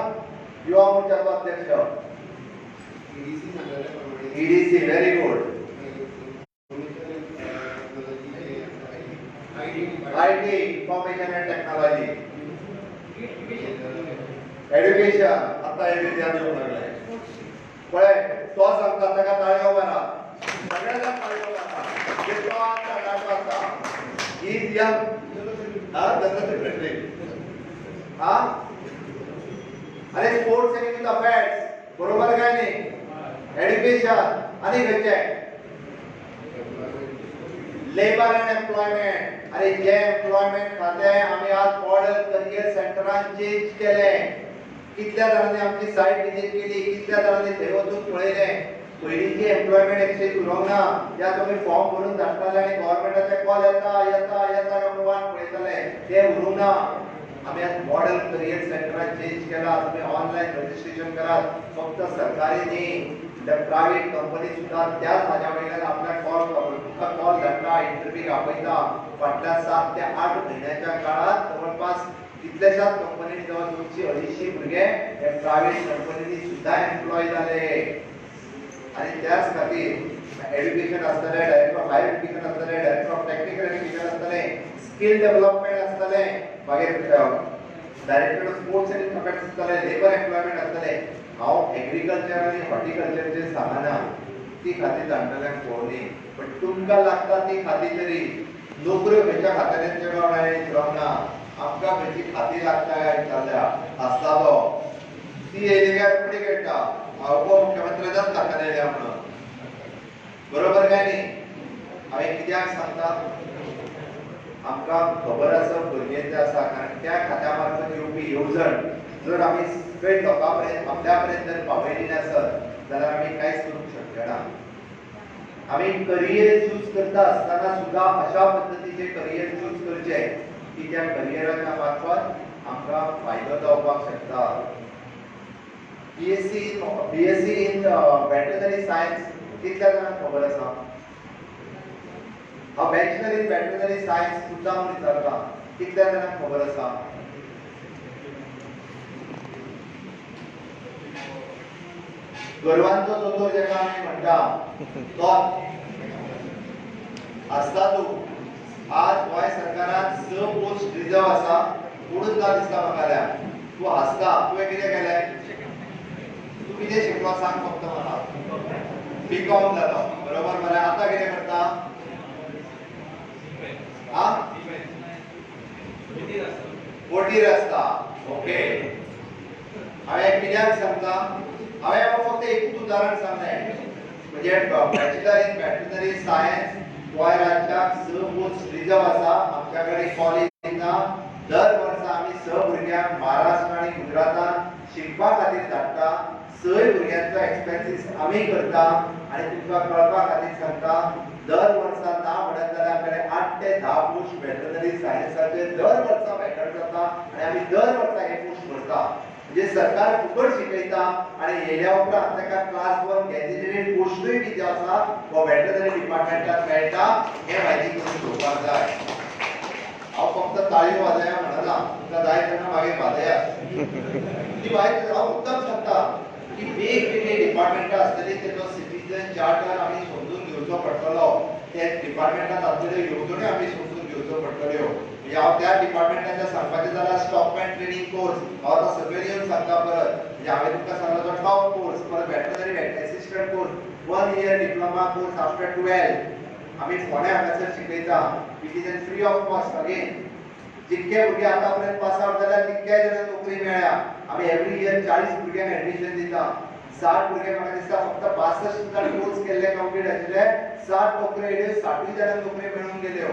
युवा मोर्चाचो अध्यक्ष EDC, very good. IT, information and technology, education. आता हे ध्यान दिवंक लागले पळय, तो सांगता ताका ताळयो मारा, सगळे जाण ताळयो मारा. तो तरणाटो आसा, he is young, हा जनरल सेक्रेटरी, हा अरे स्पोर्ट्स अँड यूथ अफेअर्स, बरोबर काय नाही? एड्युकेशन आनी खंयचें? Labour and employment. आनी जे एम्प्लॉयमेंट खातें आमी आज मॉडल करियर सेंटरान चेंज केलें. कितल्या जाणांनी आमची सायट विजीट केली, कितल्या जाणांनी थंय वचून पळयलें. पयलींची एम्प्लॉयमेंट एक्सचेंज उरोंक ना, ज्या तुमी फॉर्म भरून धाडटाले आनी गव्हर्मेंटाचे कॉल येता येता येता काय म्हणून वाट पळयताले, ते उरूंक ना. आमी आज मॉडल करियर सेंटरान चेंज केला. तुमी ऑनलायन रजिस्ट्रेशन करात. फक्त सरकारी न्ही, प्रायव्हेट कंपनी सुद्धा त्याच हाज्या वयल्यान आपल्याक कॉल, तुमकां कॉल धाडटा, इंटरव्यूक आपयता. फाटल्या 7 ते 8 म्हयन्याच्या काळात जवळपास कितल्याशाच कंपनींनी जवळ 200-250 भुरगे हे प्रायव्हेट कंपनींनी सुद्धा एम्प्लॉय जाले. आनी त्याच खातीर एड्युकेशन आसतलें, डायरेक्टर ऑफ हायर एड्युकेशन आसतलें, डायरेक्टर ऑफ टॅक्निकल एड्युकेशन आसतलें, स्कील डेव्हलपमेंट आसतलें, मागीर director of sports and affairs आसतलें, लेबर एम्प्लॉयमेंट आसतलें. हांव एग्रीकल्चर आनी हॉर्टिकल्चरचेर सांगना, ती खातीर जाणटेल्यांक पळोवनी, पण तुमकां लागता ती खाती तरी. नोकऱ्यो खंयच्या खात्यांनी विचारूंक ना, आमकां खंयची खाती लागता काय विचारल्या. आसता तो ती येयली काय रोखडी कळटा हांव उपमुख्यमंत्र्याच्याच खात्यान येयल्या म्हणून, बरोबर काय न्ही? हांवें कित्याक सांगता, आमकां खबर आसा गरजेचें आसा, कारण त्या खात्या मार्फत येवपी येवजण जर आमी स्ट्रेट लोकां पर्यंत, आपल्या पर्यंत जर पावयली नासत जाल्यार आमी कांयच करूंक शकचे ना. आमी करियर चूज करता आसतना सुद्दां अशा पद्दतीचे करियर चूज करचें की त्या करियराच्या मार्फत आमकां फायदो जावपाक शकता. BSc in veterinary science कितल्या जाणांक खबर आसा? हांव बॅचलर इन वेटरनरी सायन्स सुद्दां म्हूण विचारता, कितल्या जाणांक खबर आसा? गोरवांचो दोतोर जेका आमी म्हणटा तो आसता तूं. आज गोंय सरकारान 6 पोस्ट रिजर्व आसा, कोणूच ना दिसता म्हाका जाल्यार. तूं हांसता, तुवें कितें केलें? तूं कितें शिकलो सांग फक्त म्हाका. बी.कॉम जालो, बरोबर मरे? आतां कितें करता? आ, बोटीर आसता. ओके, हांवें कित्याक सांगता, हांवें फक्त एकूच उदाहरण सांगलें, म्हणजे bachelor in veterinary science Goa राज्याक 6 पोस्ट रिजर्व आसा. आमच्या कडेन कॉलेज ना. दर वर्सा आमी 6 भुरग्यांक महाराष्ट्र आनी गुजरातान शिकपा खातीर धाडटा. 6 भुरग्यांचो एक्सपेन्सीस आमी करता. आनी तुमकां कळपा खातीर सांगता, दर वर्सा ना म्हणत जाल्यार आमच्याकडे 8 ते 10 पोस्ट वेटरनरी सायन्साचे दर वर्सा वेकंट जाता आनी आमी दर वर्सा हे पोस्ट भरता. म्हणजे सरकार फुकट शिकयता आनी येयल्या उपरांत ताका क्लास 1 गॅजेटेड पोस्टूय बी जे आसा हो वेटरनरी डिपार्टमेंटात मेळटा. हें म्हायती करून घेवपाक जाय. हांव फक्त ताळयो वाजया म्हणना, तुमकां जाय तेन्ना मागीर वाजयात. ती म्हायती हांव मुद्दाम सांगता की वेगवेगळी डिपार्टमेंटां आसतली, तेजो सिटीजन चार्टर आमी समजून घेवचो पडटलो, त्या डिपार्टमेंटात आसलेल्यो येवजण्यो आमी समजून घेवच्यो पडटल्यो. म्हणजे हांव त्या डिपार्टमेंटाच्या सांगपाचें जाल्यार स्टॉकमॅन ट्रेनिंग कोर्स हांव आतां सगळे येवन सांगता परत. म्हणजे हांवें तुमकां सांगलो तो टॉप कोर्स, परत veterinary assistant course, 1 year diploma course after 12 आमी फोंड्या हांगासर शिकयता. It is an free of cost. Again, जितके भुरगे आतां पर्यंत पास आवट जाल्या तितक्याय जाणांक नोकरी मेळ्ळ्या. आमी एवरी इयर 40 भुरग्यांक एडमिशन दिता. 60 भुरगे म्हाका दिसता फक्त 62 जाण कोर्स केल्ले कंप्लीट आशिल्ले, 60 नोकऱ्यो येयल्यो, 60 जाणांक नोकऱ्यो मेळून गेल्यो.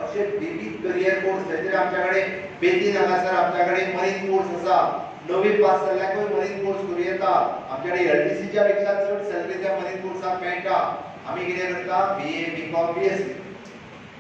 अशे विविध करियर कोर्स थंय तरी आमच्या कडेन बेतीन हांगासर आमच्या कडेन मरीन कोर्स आसा. 9वी पास जाल्ल्याकूय मरीन कोर्स करूं येता. आमच्या कडेन एलटीसीच्या पेक्षा चड सॅलरी त्या मरीन कोर्साक मेळटा. आमी कितें करता, BA BCom BSc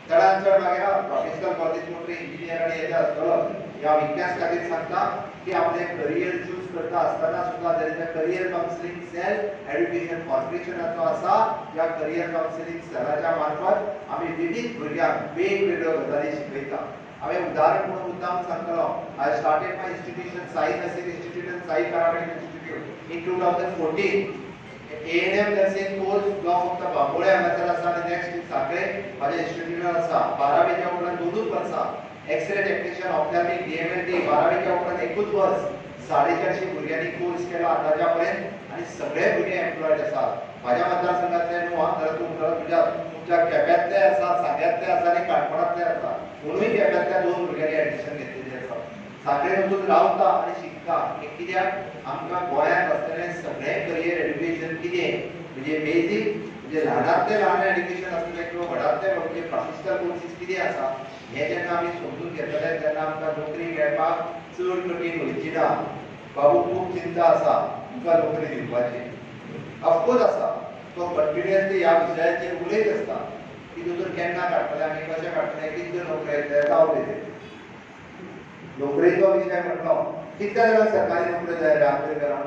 चडान चड मागीर प्रोफेशनल कॉलेज मोठे इंजिनियर आनी हेजे आसतलो. ह्या इतिहास खातीर सांगता की आपले करियर चूज करता आसतना सुद्दां there is a career counselling cell education कॉर्पोरेशनाचो आसा. ह्या करियर कावन्सिलींग सेलाच्या मार्फत आमी विविध भुरग्यांक वेगवेगळ्यो गजाली शिकयता. हांवें उदाहरण म्हणून मुद्दाम सांगतलो, I started my institution Sai nursing institute and Sai paramedical institute in 2014. ANM nursing course जो फक्त बांबोळे हांगासर आसा आनी नेक्स्ट सांखळे म्हाज्या इन्स्टिट्यूटान आसा. 12वीच्या उपरांत 2 वर्सां एक्सरे टेक्निशियन ऑप्थॅल्मिक DMLT 12वीच्या उपरांत 1 वर्स 450 भुरग्यांनी कोर्स केलो आतांच्या पर्यंत आनी सगळे भुरगे एम्प्लॉयड आसात. म्हाज्या मतदारसंघातले न्हू आं, जाल्यार तुमच्या तुमच्या केप्यांतले आसा, सांग्यांतले आसा आनी काणकोणांतले आसा. कोणूय केप्यांतल्या 2 भुरग्यांनी एडमिशन घेतलेली आसा. सांखळे वचून रावता आनी शिकता. कित्याक आमकां गोंयांत आसतलें सगळें करियर एड्युकेशन कितें म्हणजे बेजीक म्हणजे ल्हानांतलें ल्हान एड्युकेशन आसतलें किंवा व्हडांतलें म्हणजे प्रोफेशनल कोर्सीस कितें आसा हें जेन्ना आमी समजून घेतले तेन्ना आमकां नोकरी मेळपाक चड कठीण वयची ना. बाबू खूब चिंता आसा तुमकां नोकरी दिवपाची, ऑफकोर्स आसा, तो कंटिन्युअसली ह्या विशयाचेर उलयत आसता की दोतोर केन्ना काडटले आमी, कशें काडटले, कितल्यो नोकऱ्यो येतले, जावं तेजेर. नोकरेचो विशय म्हटलो कितल्या जाणांक सरकारी नोकऱ्यो जाय रे आमच्या घरान?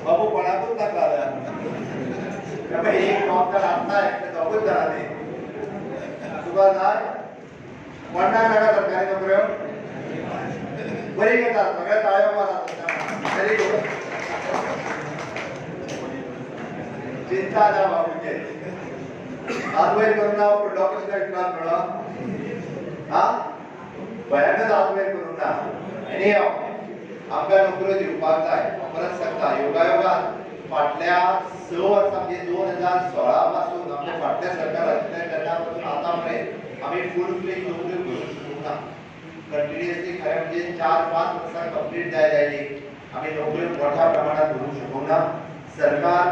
बाबू कोणाकूच नाका जाल्यार एक डॉक्टर आसता एकटे दोगूच जाणांनी तुका जाय, कोणाक नाका सरकारी नोकऱ्यो? बरी घेता सगळ्या ताळयो मारा. Very good. चिंता ना बाबूचे, हात वयर करून ना फुडलो प्रश्न विचार म्हणून हा भयानच हात वयर करूंक ना. आनी आमकां नोकऱ्यो दिवपाक जाय. हांव परत सांगता, योगायोगान फाटल्या 6 वर्सां म्हणजे 2016 पासून आमच्या फाटल्या सरकार आशिल्लें तेन्ना पासून आतां मेरेन आमी फूल फ्लेज नोकऱ्यो भरूंक शकूंक ना. कंटिन्युअसली खरें म्हणजे 4-5 वर्सां कंप्लीट जाय जायली आमी नोकऱ्यो मोठ्या प्रमाणात भरूंक शकूंक ना. सरकार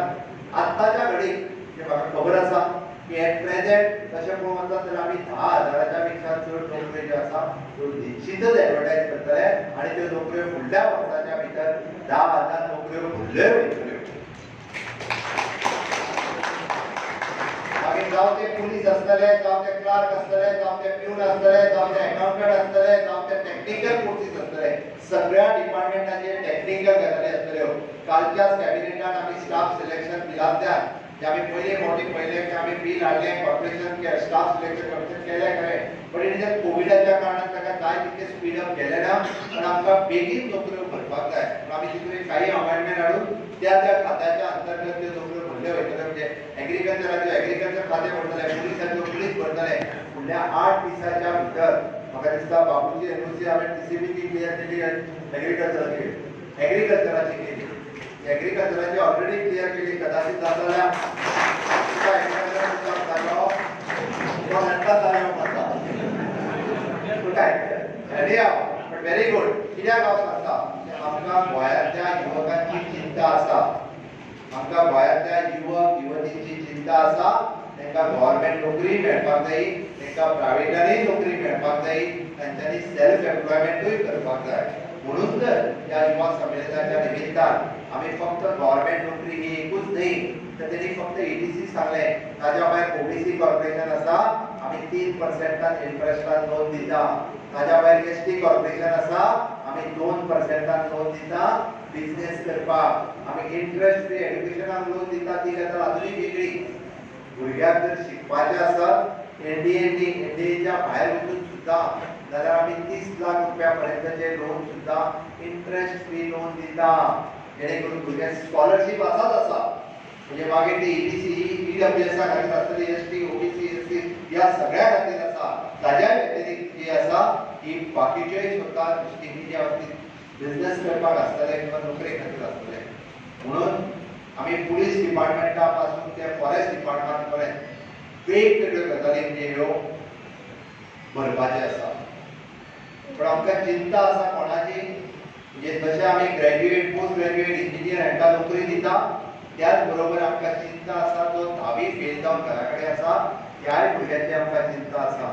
आत्ताच्या घडीक जे म्हाका खबर आसा की एट प्रेझेंट तशें पळोवंक वचत जाल्यार आमी 10,000 पेक्षा चड नोकऱ्यो ज्यो आसा त्यो निश्चितच एडवर्टायज करतले आनी त्यो नोकऱ्यो फुडल्या वर्साच्या भितर 10,000 नोकऱ्यो भरल्यो वयतल्यो. मागीर जावं ते पुलीस आसतले, जावं ते क्लार्क आसतले, जावं ते प्यून आसतले, जावं ते अकाउंटंट आसतले, जावं ते टॅक्निकल कोर्सीस आसतले, सगळ्या डिपार्टमेंटाचे टॅक्निकल गजाली आसतल्यो. कालच्याच कॅबिनेटान आमी स्टाफ सिलेक्शन बिलांतल्यान जे आमी पयले फावटी पळयलें की आमी बील हाडलें, कॉर्पोरेशन स्टाफ सिलेक्शन कमिशन केलें खरें, बट it is कोविडाच्या कारणान ताका जाय तितकें स्पीड अप गेलें ना. पण आमकां बेगीन नोकऱ्यो भरपाक जाय म्हणून आमी तितून काही अमेंडमेंट हाडून त्या त्या खात्याच्या अंतर्गत त्यो नोकऱ्यो भरल्यो वयतल्यो. म्हणजे एग्रीकल्चराच्यो एग्रीकल्चर खातें भरतलें, पुलिसाच्यो पुलीस भरतले. फुडल्या 8 दिसाच्या भितर म्हाका दिसता बाबूची एनओसी हांवें टीसीबीची क्लियर केली, एग्रीकल्चराची एग्रीकल्चराची केली, एग्रीकल्चराची ऑलरेडी क्लियर केली. कदाचित जाता जाल्यार बट व्हेरी गुड. कित्याक हांव सांगता, आमकां गोंयांतल्या युवकांची चिंता आसा, आमकां गोंयांतल्या युवक युवतींची चिंता आसा. तांकां गव्हर्मेंट नोकरी मेळपाक जाय, तांकां प्रायवेटानूय नोकरी मेळपाक जाय, तांच्यांनी सेल्फ एम्प्लॉयमेंटूय करपाक जाय. म्हणून तर ह्या युवा संमेलनाच्या निमित्तान आमी फक्त गव्हर्मेंट नोकरी ही एकूच न्ही तर तेणी फक्त ईडीसी सांगलें, ताज्या भायर ओबीसी कॉर्पोरेशन आसा, आमी 3% इंट्रस्टान लोन दिता. ताज्या भायर एसटी कॉर्पोरेशन आसा, आमी 2% लोन दिता बिजनेस करपाक. आमी इंट्रस्ट फ्री एड्युकेशनाक लोन दिता, ती गजाल अजुनूय वेगळी. भुरग्यांक जर शिकपाचें आसत एनडीएच्या भायर वचून सुद्दां जाल्यार आमी 30 लाख रुपया पर्यंतचे लोन सुद्दां इंट्रस्ट फ्री लोन दिता, जेणे करून भुरग्यांक स्कॉलरशीप आसाच आसा. म्हणजे मागीर ती ईबीसी ईडब्ल्यूएसा खातीर आसतली, एसटी ओबीसी एससी ह्या सगळ्या खातीर आसा. ताज्या व्यतिरिक्त जी आसा ही बाकीच्योय सुद्दां स्किमी ज्या बाबतींत बिजनेस करपाक आसतले किंवा नोकरे खातीर आसतले. म्हणून आमी पुलीस डिपार्टमेंटा पासून ते फॉरेस्ट डिपार्टमेंट पर्यंत वेगवेगळ्यो गजाली म्हणजे ह्यो भरपाच्यो आसा. पण आमकां चिंता आसा कोणाची, म्हणजे जशें आमी ग्रॅज्युएट पोस्ट ग्रॅज्युएट इंजिनियर हांकां नोकरी दिता, त्याच बरोबर आमकां चिंता आसा जो 10वी फेल जावन घरा कडेन आसा त्याय भुरग्यांची आमकां चिंता आसा.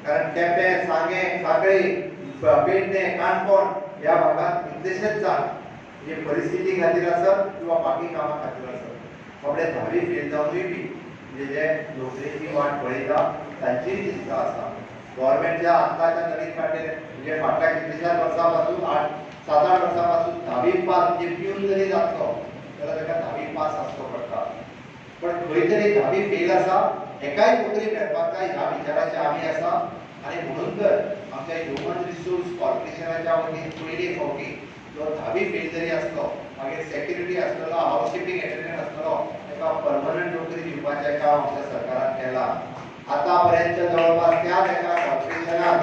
कारण केपें, सांगें, सांखळी, पेडणें, काणकोण ह्या भागांत कितलेशेच जाण म्हणजे परिस्थिती खातीर आसत किंवा बाकी कामां खातीर आसत बाबडे 10वी फेल जावनूय बी म्हणजे जे नोकरेची वाट पळयता तांचीय चिंता आसा. गव्हर्मेंटच्या आत्ताच्या नवीन काडलेले म्हणजे फाटल्या कितल्याशाच वर्सां पासून 7-8 वर्सां पासून 10वी पास म्हणजे प्यून जरी जातलो जाल्यार ताका 10वी पास आसचो पडटा. पण खंय तरी 10वी फेल आसा एकाय नोकरी मेळपाक जाय ह्या विचाराचे आमी आसा. आनी म्हणून तर आमच्या ह्युमन रिसोर्स कॉर्पोरेशनाच्या वतीन पयले फावटी जो 10वी फेल जरी आसलो, मागीर सेक्युरिटी आसतलो, हावस किपिंग अटेंडंट आसतलो, ताका परमनंट नोकरी दिवपाचें काम आमच्या सरकारान केलां. आतां पर्यंत जवळपास त्याच एका कॉर्पोरेशनान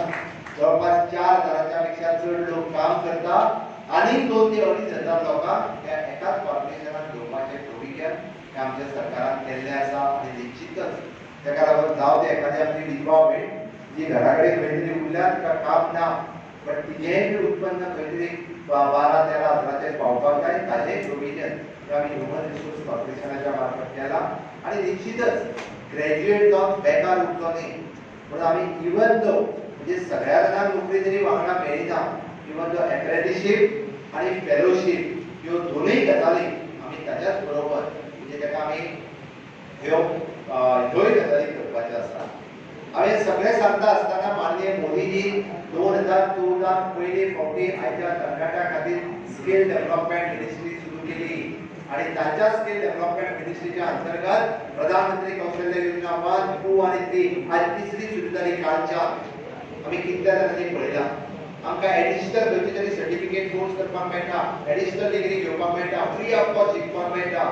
जवळपास 4,000 पेक्षा चड लोक काम करता आनी 2 ते 2.5 हजार लोकांक त्या एकाच कॉर्पोरेशनान घेवपाचें प्रोविजन हें आमच्या सरकारान केल्लें आसा. आनी निश्चितच ताका लागून जावं ते एखादी आमची विधवा भयण जी घरा कडेन खंय तरी उरल्या, तिका काम ना, बट तिजेंय बी उत्पन्न खंय तरी 12-13 हजाराचेर पावपाक जाय. ताजें प्रोविजन आमी ह्युमन रिसोर्स कॉर्पोरेशनाच्या मार्फत केला. आनी निश्चितच ग्रॅज्युएट जावन बेकार उरचो न्ही म्हणून आमी इवन दो म्हणजे सगळ्या जाणांक नोकरी जरी वांगडा मेळना, इवन दो एप्रेंटिशीप आनी फेलोशीप ह्यो दोनूय गजाली आमी ताच्याच बरोबर म्हणजे ताका आमी ह्यो ह्योय गजाली करपाच्यो आसा. हांवें सगळें सांगता आसतना माननीय मोदीजी 2014 पयली फावटी आयच्या तरणाट्या खातीर स्कील डेव्हलपमेंट मिनिस्ट्री सुरू केली आनी तांच्या स्कील डेव्हलपमेंट मिनिस्ट्रीच्या अंतर्गत प्रधानमंत्री कौशल्य योजना 1, 2 आनी 3 आज तिसरी सुरू जाली. कालच्या आमी कितल्या जाणांनी पळयला. आमकां एडिशनल खंयची तरी सर्टिफिकेट कोर्स करपाक मेळटा, एडिशनल डिग्री घेवपाक मेळटा, फ्री ऑफ कॉस्ट शिकपाक मेळटा.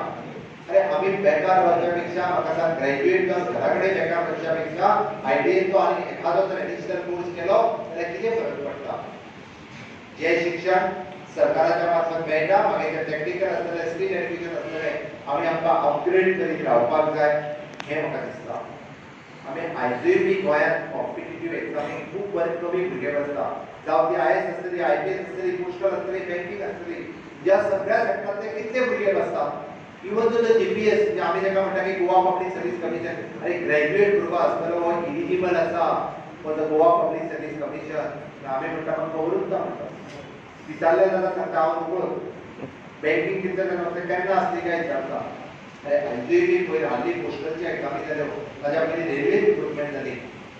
अरे आमी बेकार रावच्या पेक्षा म्हाका सांग, ग्रॅज्युएट जावन घरा कडेन बेकार वचच्या पेक्षा आयटीआयचो आनी एखादो जर एडिशनल कोर्स केलो जाल्यार कितें फरक पडटा? जें शिक्षण सरकाराच्या मार्फत मेळटा, मागीर तें टॅक्निकल आसतलें, स्कील एड्युकेशन आसतलें, आमी आमकां अपग्रेड करीत रावपाक जाय हें म्हाका दिसता. आमी आयजूय बी गोंयांत कॉम्पिटिटीव एक्झामीक खूब बरे कमी भुरगे बसता, जावं ती IAS आसतली, IPS आसतली, पोस्टल आसतली, बँकींग आसतली, ह्या सगळ्या सेक्टरांतले कितले भुरगे बसता. इवन जो GPS म्हणजे आमी ताका म्हणटा की गोवा पब्लीक सर्वीस कमिशन, आनी ग्रॅज्युएट भुरगो आसतलो हो इलिजिबल आसा for the Goa public service commission. आमी म्हणटा म्हाका खबरूच ना म्हणटा, विचारलें जाल्यार सांगता हांव नकळो. बँकींग कितें जाल्यार केन्ना आसली काय विचारता. अरे आयजूय बी पयर हाली पोस्टलची एक्झामी जाल्यो, ताज्या पयलीं रेल्वे रिक्रुटमेंट जाली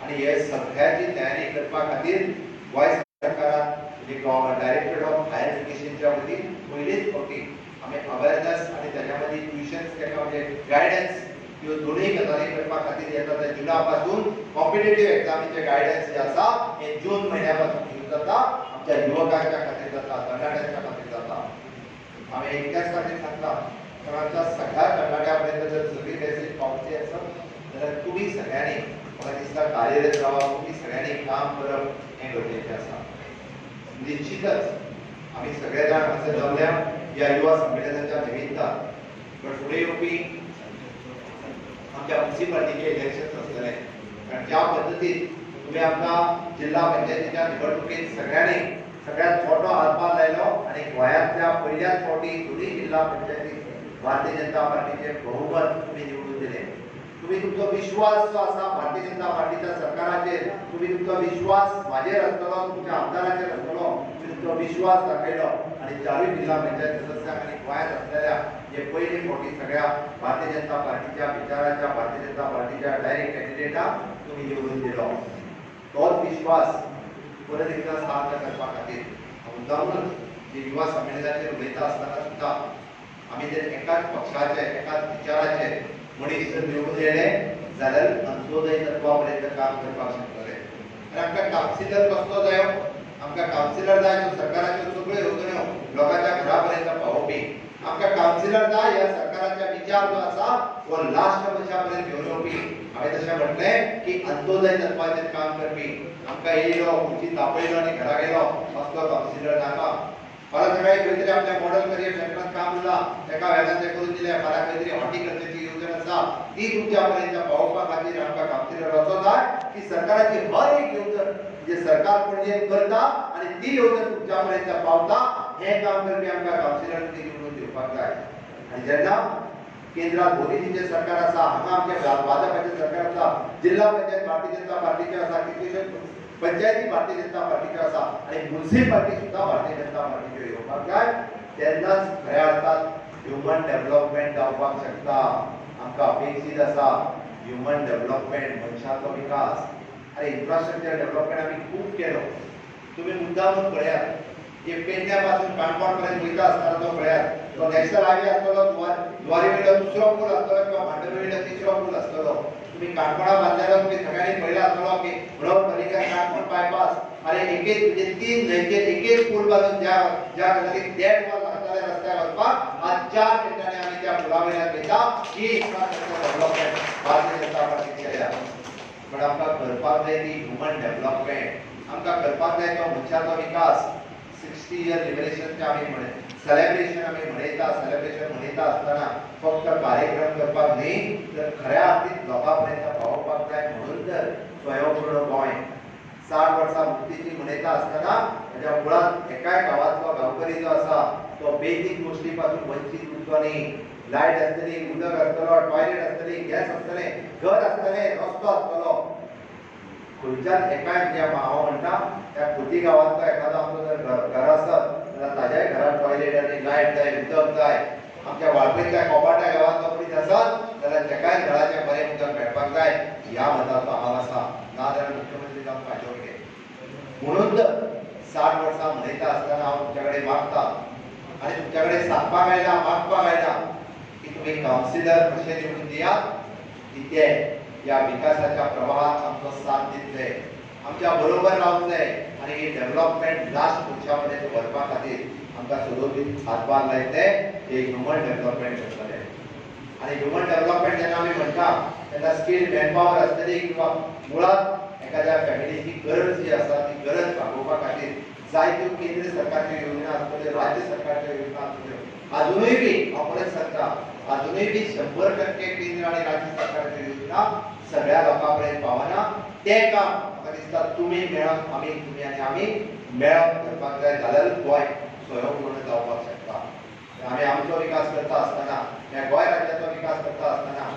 आनी हे सगळ्याची तयारी करपा खातीर गोंय सरकारान म्हणजे डायरेक्टरेट ऑफ हायर एज्युकेशनच्या वतीन पयलीच फावटी आमी अवेरनस आनी ताच्या मदीं ट्युशन्स ताका म्हणजे गायडन्स ह्यो दोनूय गजाली करपा खातीर येता त्या जुना पासून कॉम्पिटेटीव एक्झामीचे गायडन्स जे आसा हे जून म्हयन्या पासून सुरू जाता. आमच्या युवकांच्या खातीर जाता, तरणाट्यांच्या खातीर जाता. हांवें इतल्याच खातीर सांगता, कारण आमच्या सगळ्या तरणाट्या पर्यंत जर सगळी मेसेज पावची आसत जाल्यार तुमी सगळ्यांनी म्हाका दिसता कार्यरत रावप, तुमी सगळ्यांनी काम करप हें गरजेचें आसा. निश्चितच आमी सगळे जाण हांगासर जमल्या ह्या युवा संमेलनाच्या निमित्तान, बट फुडें येवपी आमच्या म्युनिसिपालिटीचे इलेक्शन आसतलें, कारण ज्या पद्दतीन तुमी आमकां जिल्हा पंचायतीच्या निवडणुकेत सगळ्यांनी सगळ्यात मोठो हातभार लायलो आनी गोंयांतल्या पयल्याच फावटी दोनूय जिल्हा पंचायतीत भारतीय जनता पार्टीचे बहुमत तुमी निवडून दिले. तुमी तुमचो विश्वास जो आसा भारतीय जनता पार्टीच्या सरकाराचेर, तुमी तुमचो विश्वास म्हाजेर आसतलो, तुमच्या आमदाराचेर आसतलो, तुमी तुमचो विश्वास दाखयलो आनी चारूय जिल्हा पंचायत सदस्यांक आनी गोंयांत आसलेल्या जे पयले फावटी सगळ्या भारतीय जनता पार्टीच्या विचाराच्या, भारतीय जनता पार्टीच्या डायरेक्ट कॅन्डिडेटाक तुमी निवडून दिलो. तोच विश्वास परत एकदा सार्थ करपा खातीर मुद्दामूनच जे युवा संमेलनाचेर उलयता आसतना सुद्दां आमी जर एकाच पक्षाचे, एकाच विचाराचे मनीस जर निवडून येयले जाल्यार अंत्योदय तत्वा पर्यंत काम करपाक शकतले. आनी आमकां कावन्सिलर कसलो जायो? आमकां कावन्सिलर जाय तो सरकाराच्यो सगळ्यो येवजण्यो लोकांच्या घरा पर्यंत पावोवपी. आमकां कावन्सिलर जाय ह्या सरकाराच्या विचार जो आसा तो लास्ट मनशा पर्यंत घेवन येवपी. हांवें तशें म्हटलें की अंत्योदय तत्वाचेर काम करपी. आमकां येयलो, खुर्ची तापयलो आनी घरा गेलो असलो कावन्सिलर नाका. फाल्यां सकाळी खंय तरी आपल्या मॉडल करियर सेंटरांत काम उरलां, तेका वेल्यान तें करून दिलें, फाल्यां खंय तरी हॉर्टिकल्चरची येवजण आसा ती तुमच्या पर्यंत पावोवपा खातीर आमकां कावन्सिलर असो जाय की सरकाराची हर एक येवजण जे सरकार पणजेन करता आनी ती येवजण तुमच्या पर्यंत पावता हें काम करपी आमकां कावन्सिलर निवडून दिवपाक जाय. आनी जेन्ना केंद्रात मोदीजीचें सरकार आसा, हांगा आमच्या भाजपाचें सरकार आसा, जिल्हा पंचायत भारतीय जनता पार्टीचें आसा, कितलेशेच पंचायती भारतीय जनता पार्टीच्यो आसा आनी म्युनिसिपालिटी सुद्दां भारतीय जनता पार्टीच्यो येवपाक जाय, तेन्नाच खऱ्या अर्थान ह्युमन डेव्हलपमेंट जावपाक शकता. आमकां अपेक्षीत आसा ह्युमन डेव्हलपमेंट, मनशाचो विकास. आनी इन्फ्रास्ट्रक्चर डेव्हलपमेंट आमी खूब केलो. तुमी मुद्दामून पळयात, जे पेडण्या पासून काणकोण पर्यंत वयता आसतना तो पळयात, तो नॅशनल हायवे आसतलो, जुवारी वयलो दुसरो पूल आसतलो किंवा मांडवी वयलो तिसरो पूल आसतलो. तुमी काणकोणा बांदलेलो तुमी सगळ्यांनी पळयला आसतलो की मनोहर पर्रीकर काणकोण बायपास, आनी एकेच म्हणजे 3 न्हंयचेर एकेच पूल बांदून ज्या ज्या गजालीक 1.5 वर लागताले रस्त्यार वचपाक, आज 4 मिनटांनी आमी त्या पुला वयल्यान वयता. ही इन्फ्रास्ट्रक्चर डेव्हलपमेंट भारतीय जनता पार्टीन केल्या. पण आमकां करपाक जाय ती ह्युमन डेव्हलपमेंट, आमकां करपाक जाय तो मनशाचो विकास. 60 इयर लिबरेशनचे आमी म्हणे सेलेब्रेशन आमी मनयता, सेलेब्रेशन मनयता आसतना फक्त कार्यक्रम करपाक न्ही तर खऱ्या अर्थीन लोकां पर्यंत पावोवपाक जाय. म्हणून तर स्वयंपूर्ण गोंय, 60 वर्सां मुक्तीची मनयता आसतना म्हज्या मुळांत एकाय गांवांतलो गांवकरी जो आसा तो बेजीक गोश्टी पासून वंचीत उरचो न्ही. लायट आसतली, उदक आसतलो, टॉयलेट आसतली, गॅस आसतलें, घर आसतलें, रस्तो आसतलो. खंयच्याच एकाय म्हणजे हांव म्हणटा त्या खोती गांवांतलो एखादो आमचो जर घर आसत जाल्यार ताज्याय घरात टॉयलेट आनी लायट जाय, उदक जाय. आमच्या वाळपयच्या कोपाट्या गांवांतलो मनीस आसत जाल्यार तेकाय घराचें बरें उदक मेळपाक जाय ह्या मताचो हांव आसा. ना जाल्यार मुख्यमंत्री जावन फायदो कितें? म्हणून तर 60 वर्सां मनयता आसतना हांव तुमच्या कडेन मागता आनी तुमच्या कडेन सांगपाक आयला, मागपाक आयला की तुमी कावन्सिलर कशे निवडून दियात की ते ह्या विकासाच्या प्रवाहात आमचो साथ दितले, आमच्या बरोबर रावतले आनी ही डेव्हलपमेंट लास्ट मनशा पर्यंत व्हरपा खातीर आमकां सदोदीत हातभार लायतले. हे ह्युमन डेव्हलपमेंट करतले. आनी ह्युमन डेव्हलपमेंट जेन्ना आमी म्हणटा तेन्ना स्किल मॅनपावर आसतली किंवा मुळांत एखाद्या फॅमिलीची गरज जी आसा ती गरज भागोवपा खातीर जायत्यो केंद्र सरकारच्यो योजना आसतल्यो, राज्य सरकारच्यो योजना आसतल्यो. अजुनूय बी हांव परत सांगता, अजुनूय बी 100% केंद्र आनी राज्य सरकारच्यो योजना सगळ्या लोकां पर्यंत पावना. तें काम म्हाका दिसता तुमी मेळोन, आमी, तुमी आनी आमी मेळोन करपाक जाय, जाल्यारूच गोंय स्वयंपूर्ण जावपाक शकता. आमी आमचो विकास करता आसतना, ह्या गोंय राज्याचो विकास करता आसतना